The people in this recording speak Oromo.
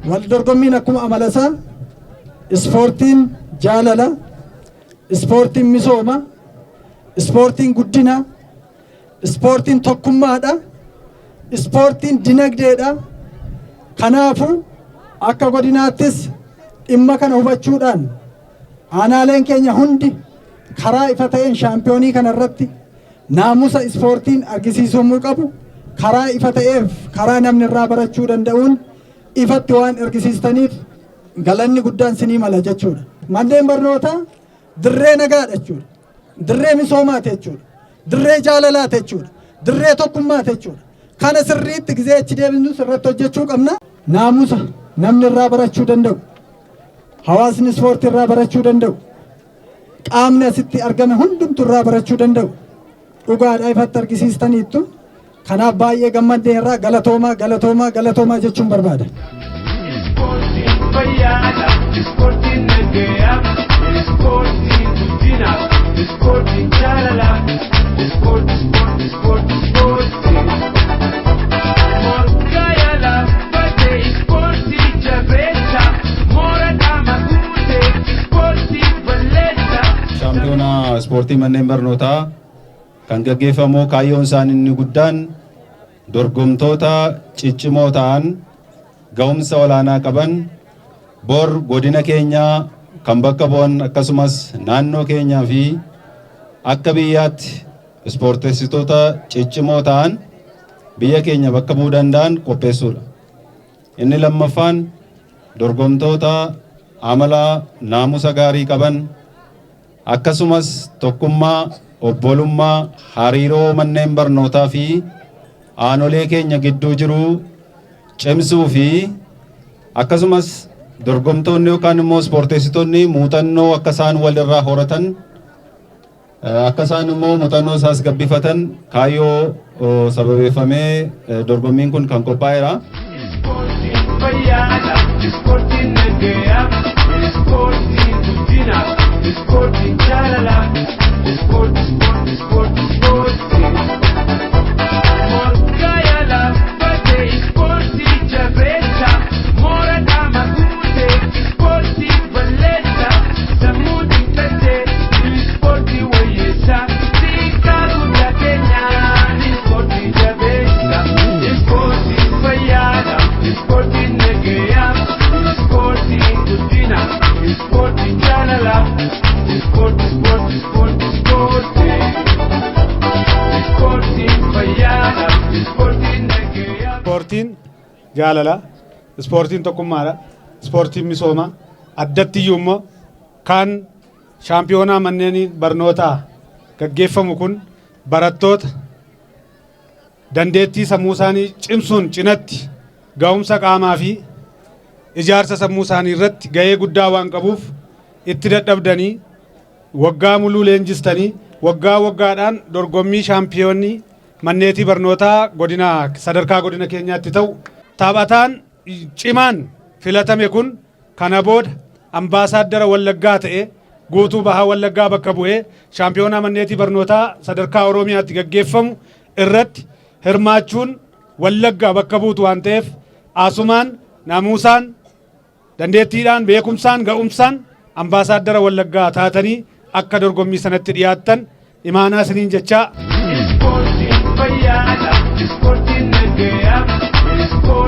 Wal dorgommiin akkuma amala isaa ispoortiin jaalala, ispoortiin misooma, ispoortiin guddina, ispoortiin tokkummaadha, ispoortiin dinagdeedha. Kanaafuu akka godinaattis dhimma kana hubachuudhaan aanaaleen keenya hundi karaa ifa ta'een shaampiyoonii kana irratti naamusa ispoortiin argisiisumuu qabu karaa ifa ta'eef karaa namni irraa barachuu danda'uun ifatti waan argisiistaniif galanni guddaan sinii mala jechuudha. Manneen barnootaa dirree nagaadha jechuudha. Dirree misoomaati jechuudha. Dirree jaalalaati jechuudha. Dirree tokkummaati jechuudha. Kana sirriitti gizee achi deebisnus irratti hojjechuu qabna. Naamusa namni irraa barachuu danda'u. Hawaasni ispoortii irraa barachuu danda'u. Qaamni asitti argame hundumtu irraa barachuu danda'u. Dhugaadhaa ifatti argisiistaniittu. Kanaaf baay'ee gammadnee irraa galatoomaa, galatoomaa, galatoomaa jechuun barbaada. Ispoortiin fayyaadha, ispoortiin nagayaa, ispoortiin guddina, ispoortiin jaalala, ispoortii, ispoortii, ispoortii, ispoortii. Morkaa yaalaa batee ispoortii jabeessa, moora qaama guutee ispoortii balleessa. Shaampiyoonaa ispoortii manneen barnootaa kan gaggeeffamu kaayyoon isaan inni guddaan dorgomtoota ciccimoo ta'an, ga'umsa olaanaa qaban, bor godina keenyaa kan bakka bu'an, akkasumas naannoo keenyaa fi akka biyyaatti ispoortessitoota ciccimoo ta'an biyya keenya bakka bu'uu danda'an qopheessuudha. Inni lammaffaan dorgomtoota amala naamusa gaarii qaban, akkasumas tokkummaa, obbolummaa, hariiroo manneen barnootaa fi aanolee keenya gidduu jiru cimsuu fi akkasumas dorgomtoonni yookaan immoo ispoorteessitoonni muuxannoo akka isaan walirraa horatan, akka isaan immoo muuxannoo isaas gabbifatan kaayyoo sababeeffamee dorgommiin kun kan qophaa'eera. Ispoortiin fayyaadha, ispoortiin nagayaa, ispoortiin guddina, ispoortiin jaalala, ispoortii, ispoortii, ispoortii, ispoortii. Morkaa yaalaa batee ispoortii jabeessa, moora qaama guutee ispoortii balleessa, sammuu xiqqaatee ispoortii wayyeessa, xiqqaa guddaa keenyaan ispoortii jabeessa, ispoortiin fayyaadha, ispoortiin nagayaa, ispoortiin guddina, ispoortiin jaalala, ispoortii, ispoortii, ispoortii, ispoortii. Ispoortiin fayyaadha, ispoortiin nagayaa. Ispoortiin jaalala, ispoortiin tokkummaadha, ispoortiin misooma. Addatti iyyuu immoo kan shaampiyoonaa manneen barnootaa gaggeeffamu kun barattoota dandeettii sammuu isaanii cimsuun cinatti ga'umsa qaamaa fi ijaarsa sammuu isaanii irratti ga'ee guddaa waan qabuuf, itti dadhabdanii waggaa muluu leenjistanii waggaa waggaadhaan dorgommii shaampiyoonnii manneetii barnootaa godina sadarkaa godina keenyaatti ta'u taphataan cimaan filatame kun kana booda ambaasaaddara Wallaggaa ta'e guutuu bahaa Wallaggaa bakka bu'ee shaampiyoonaa manneetii barnootaa sadarkaa Oromiyaatti gaggeeffamu irratti hirmaachuun Wallaggaa bakka buutu waan ta'eef, asumaan naamusaan, dandeettiidhaan, beekumsaan, ga'umsaan ambaasaaddara Wallaggaa taatanii akka dorgommii sanatti dhiyaattan imaanaa isiniin jechaa. Ispoortiin fayyaadha, ispoortiin nagayaa, ispoortiin